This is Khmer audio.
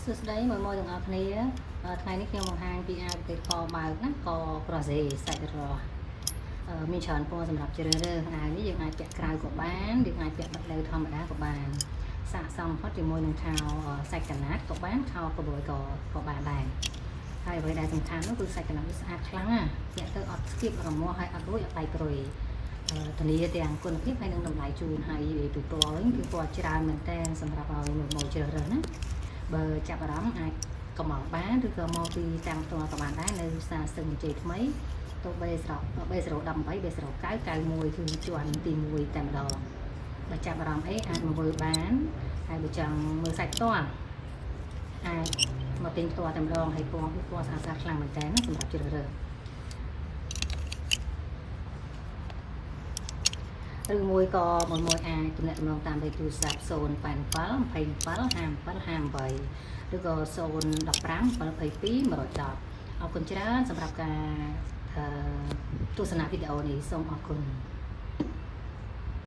សួស្តីមួយមួយទាំងអស់គ្នាថ្ងៃនេះខ្ញុំបង្ហាញពីអាវប្រភេទកបើកណាកក្រសេសាច់រស់មានច្រើនពណ៌សម្រាប់ជ្រើសរើសអាវនេះយើងអាចពាក់ក្រៅក៏បានយើងអាចពាក់បិទលើធម្មតាក៏បានស័ក្តិសមផុតជាមួយនឹងខោសាច់កណាត់ក៏បានខោកបួយក៏បានដែរហើយអ្វីដែលសំខាន់នោះគឺសាច់កណាត់វាស្អាតខ្លាំងណាស់ពាក់ទៅអត់ស្គៀបរមាស់ហើយអត់រួចអត់បែកព្រុយធានាទាំងគុណភាពហើយនិងតម្លៃជូនហើយពីពណ៌វិញគឺពណ៌ច្រើនមែនតើសម្រាប់ឲ្យមួយមួយជ្រើសរើសណាបើចាប់អារម្មណ៍អាចកំងបានឬក៏មកទីតាំងផ្ទាល់ក៏បានដែរនៅផ្សារស្ទឹងជ័យថ្មីតូ B0 B018 B09 91គឺជាន់ទី1តែម្ដងបើចាប់អារម្មណ៍អីអាចមកមើលបានហើយបើចង់មើលសាច់ផ្ទាល់អាចមកទិញផ្ទាល់តែម្ដងហើយពណ៌គឺពណ៌ស្អាតៗខ្លាំងមែនតើណាសម្រាប់ជ្រើសរើសឬមួយក៏មួយមួយអាចទំនាក់ទំនងតាមលេខទូរស័ព្ទ087 27 57 58ឬក៏015 722 110អរគុណច្រើនសម្រាប់ការទស្សនាវីដេអូនេះសូមអរគុណ។